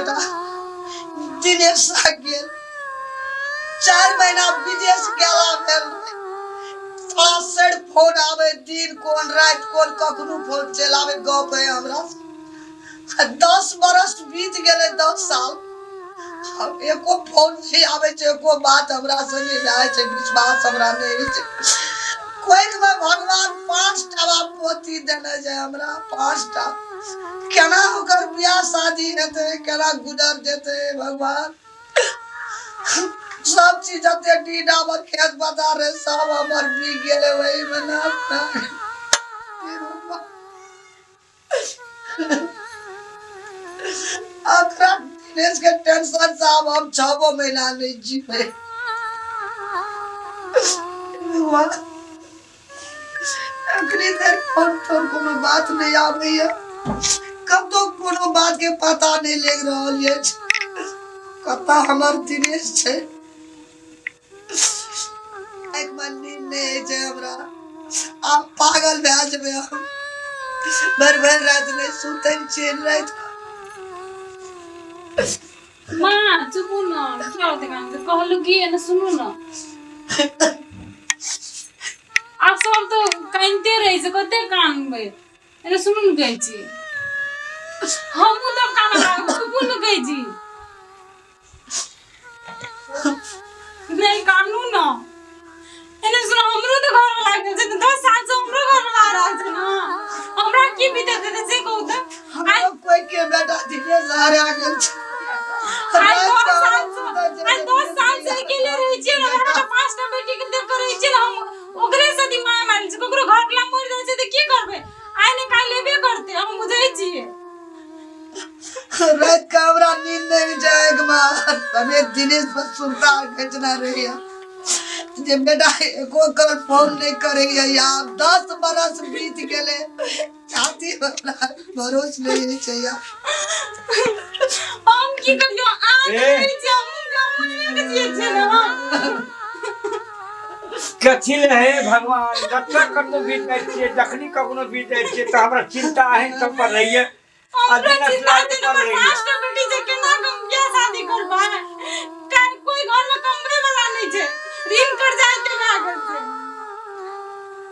बेटा दिनेश आ गेल। 4 महीना विदेश गेला भेल रहे। सरासर फोन आवे, दिन कोन राति कोन, कखनो फोन चलि आवे, गप है हमरा। 10 बरस बीत गेलै, 10 साल, आब एको फोन नहि आबै छै, एको बात हमरा से नहि भए छै, विश्वास हमरा नहि होइ छै। कोइमे भगवान 5टा पोती देने छै हमरा, 5टा। केना ओकर बियाह शादी हेतै, केना गुजर जेतै भगवान? सब चीज जते डीडा पर खेत पथार रहे सब हमर बिक गेलै वही में ना। अकरा दिनेश के टेंशन से आब हम 6 महीना नहीं जीवे। अखनी देर फोन तोन कोनो बात नहीं आबैया, कतौ कोनो बात के पता नहीं लग रहल अछि कतऽ हमर दिनेश छै। एक बार नींद नहीं होइ छै हमरा, आब पागल भए जेबै हम। भरि भरि राति नहि सुतै छियै राति। माँ चुपू न, क्या होते काम कहलू की ने, सुनू न, आब सब तो कानिते रहै छै, कते कानबै? एने सुनू न, कहै छी हमहूँ तब कानऽ लागब। चुपू न, कहै छी नहीं कानू न। एने सुनो, हमरो तो घर वाला गेल छै, 10 साल से हमरो घर वाला आ रहल छै न, हमरा की बीतत हेतै से कहू तऽ? हमरो कोई के बेटा दिनेश हरा गेल छै। आइ 10 साल से, आइ 10 साल से अकेले रहै छियै ने, हमरा तऽ 5टा बेटी के देख के रहै छियै ने, हम ओकरे से दिमाग मारल छै। ककरो घर वाला मरि जाइ छै तऽ की करबै? आइ ने काल्हि एबे करतै, हम बुझै छियै। रात के हमरा नींद नहीं जाए एक बार, हमें दिनेश पर सुरता घचना रही जे बेटा एको कल फोन नहीं करे यार। 10 बरस बीत गेले, छाती वाला भरोस नहीं छै यार। हम की करियो? आन ए। रहै छियै, हमहूँ गाँव के छियै छै ने। कथी ले हे भगवान, जतऽ कतौ बीत जाइ छियै, जखनी कखनो बीत जाइ छियै तऽ हमरा चिंता अहीं सब पर रहैये। हमरा दिनेश चिंता लाल छै पर हमर रहैये। 5टा बेटी छै, केना हम बियाह शादी करबै? काहे कोई घर में कमरे वाला नहीं छै, ऋण कर्जा एते भए गेल छै।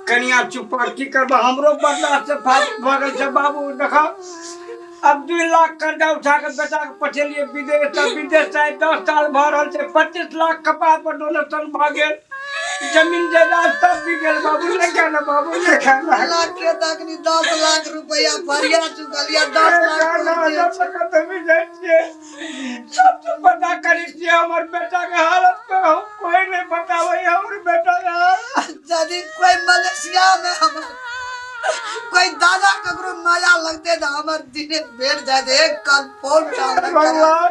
कनिया चुप, की करबै, हमरो बर्दाश्त से फालतू भऽ गेल छै बाबू। देखो, अब 2 लाख कर्जा उठा के बेटा के पठेलियै विदेश, तऽ विदेश से आइ 10 साल भऽ रहल छै, 25 लाख कपार पर डोनेशन भऽ गेल, जमीन जायदाद सब बिक गेल बाबू। नहि खाना बाबू, नहि खाना। लाख के तखनी 10 लाख रुपया भरिया चुकल या 10 लाख कर्जे छै। सब तो पता करै छियै हमर बेटा के हालत पे, हम कोई नहीं बताबै हमर बेटा के हालत। यदि कोई मलेशिया में हमर कोई दादा ककरो माया लगते तो हमर दिने भेट जाते, एक कल फोन चालू करा। भगवान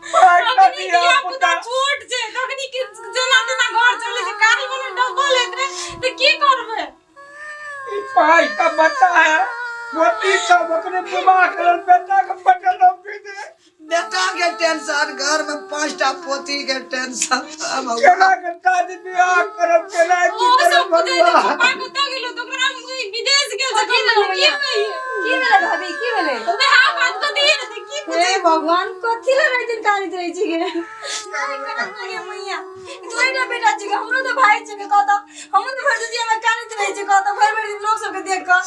पाँचटा तखनी धिया धिया पुता पुता छोट छै, तखनी के जेना तेना घर चलै छै, काल्हि कोनो डबल हेतै तऽ की करबै? ई 5टा बच्चा है, पोती सब, ओकरे विवाह करल बेटा के पटेलहुँ विदेश। बेटा के टेंशन, घर में 5टा पोती के टेंशन। केना के शादी बियाह करब, केना की ओ करब सब बुझै छै। भगवान? पप्पा कतऽ गेलो तऽ ओकरा हम विदेश गेल छै, कथी कतऽ भेलै की मैया? कहियै? की भेलै भाभी, की भेलै? वएह बात कथी हेतै, की हे पूछै? भगवान, कथी लए राति दिन कानैत रहै छी गे? अरे कान गे मैया, तोरे ना बेटा छी गे, हमरो तऽ भाई छी गे, कहता हमरो तऽ भरि दुनिया में कानैत रहै छी, कहता भरि भरि दिन लोक सबके देख कऽ।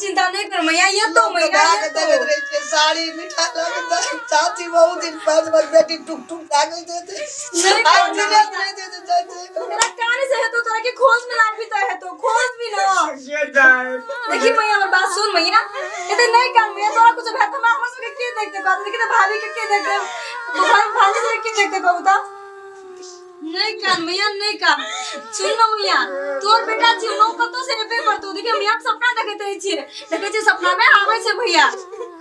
चिंता नहीं कर मैया, ये तो मैया भए ये के तो देखैत रहै छियै, साड़ी मिठाई लऽ के दै चाची, बहुत दिन बाद हमर बेटी टुक टुक ताकैत हेतै। नहीं आइ कहना दिने मैया। नहि देते जाइ छै। तोरा काने से हेतो, तोरा के खोज में लागबी तो हेतो, खोज भी ना। के जाए? देखी मैया, हमर बात सुन मैया, एते नहीं कान मैया, तोरा कुछ भेल त हमरा सबके के देखते? कहत देखी त भाभी के के देखते, भाभी भाभी सबके के देखते, कहू त? नहीं कान मैया, नहीं कान, सुन न मैया, तोर बेटा छी नो, कतौ से एबे करतौ। देखी मैया, हम सपना देखैत रहै छियै, देखै छियै सपना में आबै छै भैया।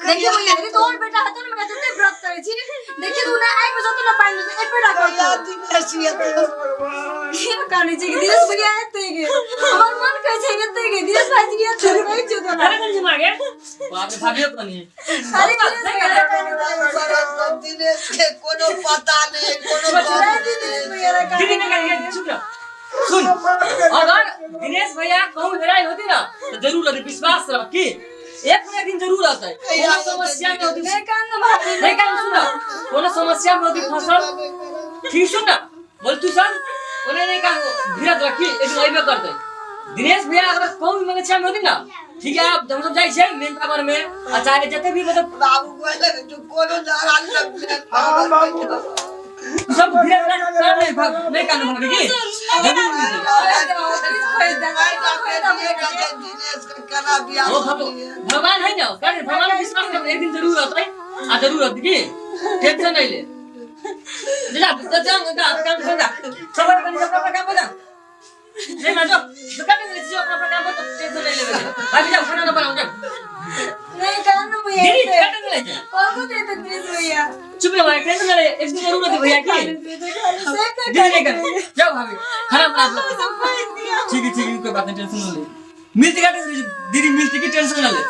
देखी मैया, यदि तोर बेटा हेतौ न मैया, जते व्रत करै छी, देखी तू ना आइब जतौ न पानि में एबे ना कहिया करतौ। दिनेश एतै? भगवान, की कानै छै कि दिनेश भैया एतै गे? हमर मन कहै छै एतै गे दिनेश भाईजी, एतै कहै छियौ तोरा। अरे कंजी मागे बाप रे, भाभियो कनी। अरे दिनेश भैया बरस दिनेश के कोनो पता नहीं, कोनो गप दिनेश नहीं। भैया रे दीदी कानै। ने कहिए, चुप रह, सुन, अगर दिनेश भैया कहूँ हेरायल होती ना तो जरूर रहती, विश्वास रख की। एक न एक दिन जरूर अतै। कोनो समस्या में होती नहीं कान ना भाभी। नहीं कान, सुन, कोनो समस्या में होती फसल, ठीक? सुन ना, बोल तू सब ओने नहीं कान, धीरज रखी, एक दिन अइबे करतै दिनेश भैया। अगर कहूँ भी मलेशिया में होती ना, ठीक है, आप हम सब जाइ छियै मेन टावर में आ चाहे जते भी मतलब बाबू कहले जो कोनो जरा सब। हाँ बाबू। तू सब धीरज रख, कर नहीं भाग नहीं कान भाभी की जरूर मिलतै। दिनेश के केना बियाह वो भगवान है ना, कर भगवान के विश्वास कर, एक दिन जरूर अतै आ जरूर अतै की, टेंशन नहीं ले। जा जा जा जा, काम कर जा, सब कनी अपना अपना काम पर जा। नहीं ना, जो दुकान में जो अपना अपना काम पर, तो टेंशन नहीं लेवे। भाभी जाओ, खाना ना बनाओ, जाओ। नहीं कान ना भैया। दीदी, टेंशन नहीं ले। कौन देते दिनेश भैया? चुप रहो भाई, टेंशन नहीं ले, एक दिन जरूर अतै भैया की। दीदी नहीं कर, जाओ भाभी, खाना बना दो। ठीक है, ठीक है, कोई बात नहीं, टेंशन नहीं ले, मिलती का दीदी, मिलती की, टेंशन ना ले।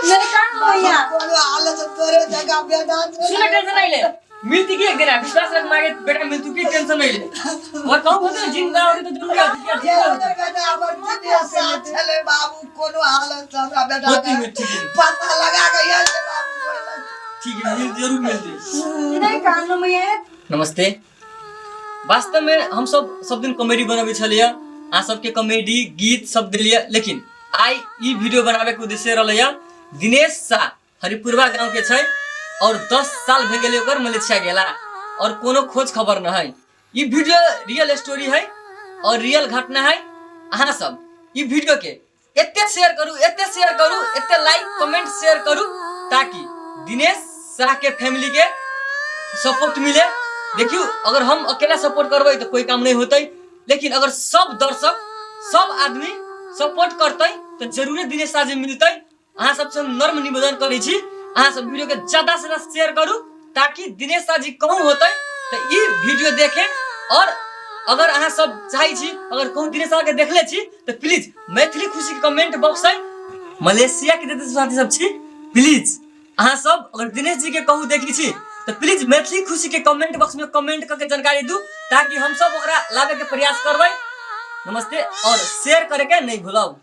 नहीं कान भैया। कोनो हालत तोरे जगह बेटा। सुन, टेंशन नहीं ले, मिलती की एक दिन, विश्वास रख मागे बेटा, मिलती की, टेंशन नहीं ले। और कहूँ होते ना जिंदा होते तो जरूर आती क्या, ठीक है? बेटा हमर दिनेश साथ छलै बाबू, कोनो हालत हमरा बेटा होती में, ठीक है। पता लगा के ये छै बाबू। ठीक है, मिल जरूर मिलती। नहीं कान ना भैया। नमस्ते। वास्तव में हम सब सब दिन कॉमेडी बनबै छलियै, अहाँ सबके कॉमेडी गीत सब देलियै, लेकिन आइ ई वीडियो बनाबे के उद्देश्य रहलैया दिनेश शाह हरिपुरवा गांव के छै और 10 साल भए गेलै ओकर मलेशिया गेला और कोनो खोज खबर न है। ई वीडियो रियल स्टोरी है और रियल घटना है। अहाँ सब ई वीडियो के एते शेयर करू, एते शेयर करू, एते लाइक कमेंट शेयर करू ताकि दिनेश शाह के फैमिली के सपोर्ट मिले। देखियो, अगर हम अकेला सपोर्ट करबै तो कोई काम नहीं होतै, लेकिन अगर सब दर्शक सब आदमी सपोर्ट करतै तो जरूरे दिनेश शाह जी मिलतै। अहाँ सबसे हम नर्म निवेदन करै छी, अहाँ सब वीडियो के ज्यादा से ज्यादा शेयर करू ताकि दिनेश शाह जी कहूँ होतै तो ई वीडियो देखे। और अगर अहाँ सब चाहै छी, अगर कहूँ दिनेश शाह के देखले छी तो प्लीज मैथिली खुशी के कमेंट बॉक्स है, मलेशिया के जते साथी सब छी, प्लीज अहाँ सब अगर दिनेश जी के कहूँ देखी छी तो प्लीज मैथिली खुशी के कमेंट बॉक्स में कमेंट करके जानकारी दू ताकि हम सब ओकरा लाबे के प्रयास करबै। नमस्ते और शेयर करे के नहीं भूलब।